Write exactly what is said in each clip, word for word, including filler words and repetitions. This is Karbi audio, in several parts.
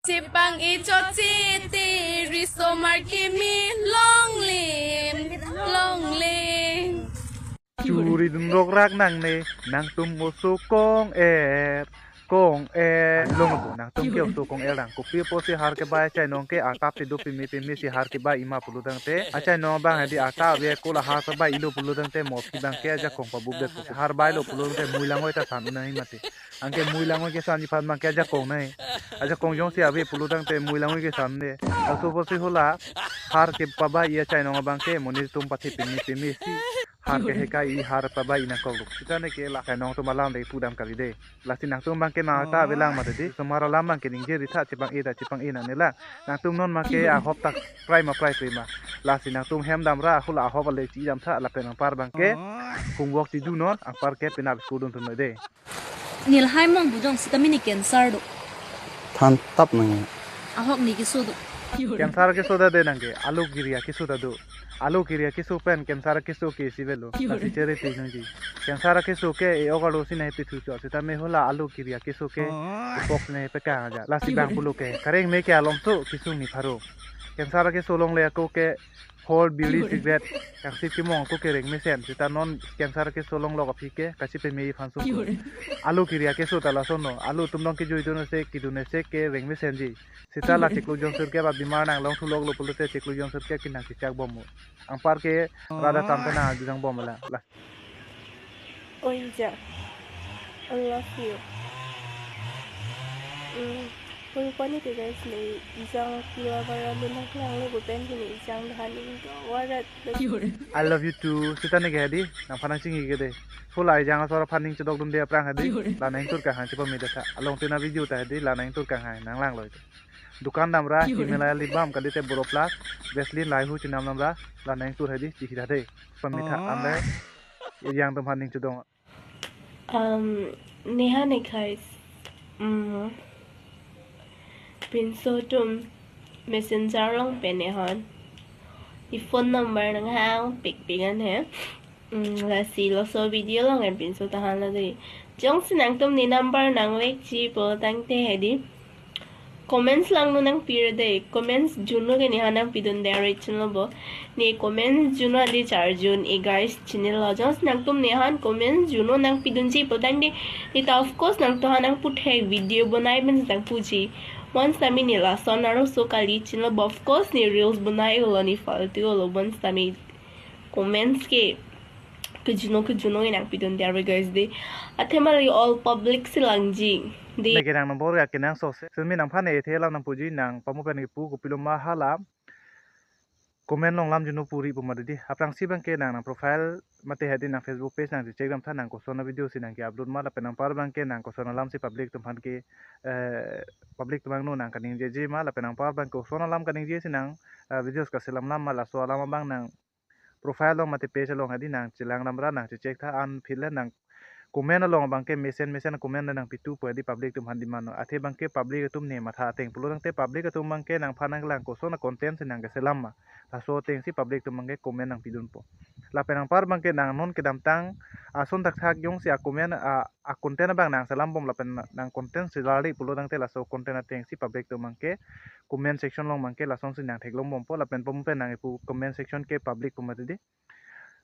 Chepang-e chotche te, risomar keme longle, longle. Churi dun rok rak nangne, nangtum oso kong-er, kong-er. Longpo, nangtum ke oso kong-er lang. Kopi apotsi har kebai achainong ke atap te do pimi pimi si har kebai ima pulotangte, achainong abang hedi atap ave ko la har kebai-ilo pulotangte mo aphi abang ke ajakong pabupdet. Har bailo pulotangte mui langoi ta san un nangji mati. Anke mui langoi kesan ji aphan abang ke ajakong nangji. Ajakong jongsi ave pulotangte mui langoi kesan de. Laso apotsi hala har kepabai achainong abang ke monit atum pathe pimi pimi si har kehekai, har pabai nangkoklo. Sita neke la achainong atum alam de pudam kali de. Lasi nangtum abang ke nang ta avelang mati de. Risomar alam abang ke ningje ri tha, chepang-e ta chepang-e nangne la. Nangtum non ma ke ahop ta prai ma prai prai ma. Lasi nangtum hem damra hala ahop ale chidam tha, lapen anpar abang ke homework chidu non, anpar ke penap school dun thun de. Ne lahai mong bujong sitame ne cancer do. Than tap nang. Ahok ne keso do. Cancer keso ta de nang ke, alu kiri akeso ta do. Alu kiri akeso pen cancer keso ke isi avelo. Lasi chere ti nangji. Cancer keso ke e-ok arlo si nangpethu chot, sitame hala alu kiri akeso ke epok si nangpekang aja. Lasi abang pulo ke kareng me ke alomso kesung ni pharo. Cancer keso longle ako ke hor biri cigarette, kangsip kemong ako ke reng mesen. Sita non cancer keso longlok aphi ke kachepame aphan sungkuk. Alu kiri akeso ta lason no. Alu atum along kejui dun ase, kedun ase ke reng mesenji. Sita la chiklo jonsur ke ba bimar nanglong thuloklo pulote chiklo jonsur ke kenang chichak bom mo. Anpar ke rada tam ke nang ajang bom la. La. Oi, Ijang. I love you. Hmm. Pul pani ke guys, ne Ijang pila bara luna klang le bupen kini Ijang dahan ingko warat. I love you too. Sita neke hedi, nangphan nangchingki ke de. Hala Ijang asor aphan ning chedok dun de aphrang hedi. La nangtur kanghang chepame de tha. Along tena video ta hedi, la nangtur kanghang nanglang loi. Dukan damra, Himalaya lip balm, kalite Boro Plus, Vaseline lahai hu chenam damra, la nangtur hedi, chihira de. Pame tha, anle, Ijang atum aphan ning chedong. Um, neha ne guys. Um, pinso atum messenger along pen nehan. I phone number nanghang pikpik an he. Um, lasi laso video along pen pinso tahan la de. Jongsi nangtum ne number nangvekji pulotangte hedi. Comments lang no nangpir de, comments juno ke nehan nangpidun de ari channel bo. Ne comments juno adi charjun e guys channel lo. Jongsi nangtum nehan comments juno nangpidunji pulotangte, ne ta of course nangtumphan nangputhek video bonai pen nangpuji. Bonsitame ne lason arloso kali channel bo, of course ne reels bonai-olo, ne faltu-olo bonsitame comments ke kejuno kejuno nangpidun de ari guys de. Athema le all public si langji de. Neke nang number ga kenangsot se. Sumi nangphan ethe alam nangpuji, nang pamu pen kepu kopilo ma hala. Comment along lam juno puri pu mati de. Aphrangsi abang ke nang nang profile mate hedi nang Facebook page nangchecheck dam tha, nang koson a video si nangke-upload ma lapen anpar abang ke nang koson alam si public atum aphan ke, eh, public atum abang no nang kaningjeji ma lapen anpar abang koson alam kaningje si nang, eh, videos kaselam lam ma, laso alam abang nang profile along mate page along hedi nangchelang damra nangchecheck tha, anphitle nang comment along abang ke mesen mesen comment nangpitu pu hedi public atum aphan demand no. Athe abang ke public atum ne matha ateng pulotangte public atum abang ke nangphan nanglang koson a content si nangkeselam ma. Laso atengsi public atum abang ke comment nangpidunpo. Lapen anpar abang ke nang non kedamtang ason thakthak jongsi a comment a, a content abang nangselam bom lapen nang content si lari pulotangte laso content atengsi public atum abang ke comment section along abang ke lasonsi nangtheklong bompo lapen pamu pen nang epu comment section ke public pu mati de.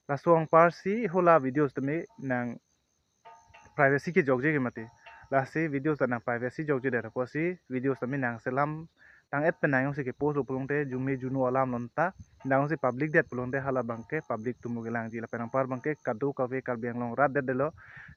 Laso anparsi hala videos tame nang privacy kejokje ke mati. Lasi videos ta nang privacy jokje det apotsi videos tame nangselam tang-et pen nang jongsi kepost lo pulotangte jume juno alam non ta nang jongsi public det pulotangte hala abang ke public atum kelangji lapen anpar abang ke kadokave Karbi Anglong rat det detlo.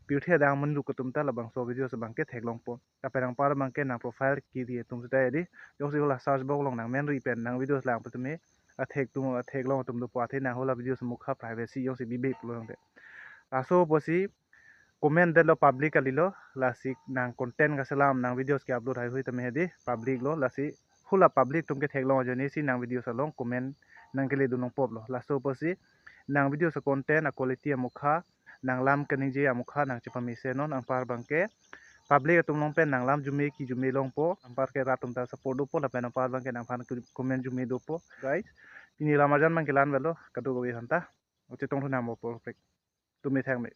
Pirthe adang menluk atum ta labangso videos abang ke theklongpo. Lapen anpar abang ke nang profile kiri atum sita hedi. Jongsi hala search box along nang menri pen nang videos lang pu tame athek atum, atheklong atum dopo, athe nang hala videos mukha privacy jongsi bibe pulotangte. Laso apotsi comment detlo public kalilo, lasi nang content kaselam nang videos ke-upload haihui tame hedi public lo, lasi hala public atum ketheklong ajoine si nang videos along comment nangkele dun longpop lo. Laso apotsi nang videos a content a quality amukha, nang lam kaningje amukha nangchepamese non, anpar abang ke public atum along pen nang lam jume kijume longpo, anpar ke rat atum ta support dopo lapen anpar abang ke nangphan comment jume dopo. Guys, pini lam arjan abang ke la-an avelo, kadokave aphan ta. Chetong thu nang mo po pek. Tumi thang me.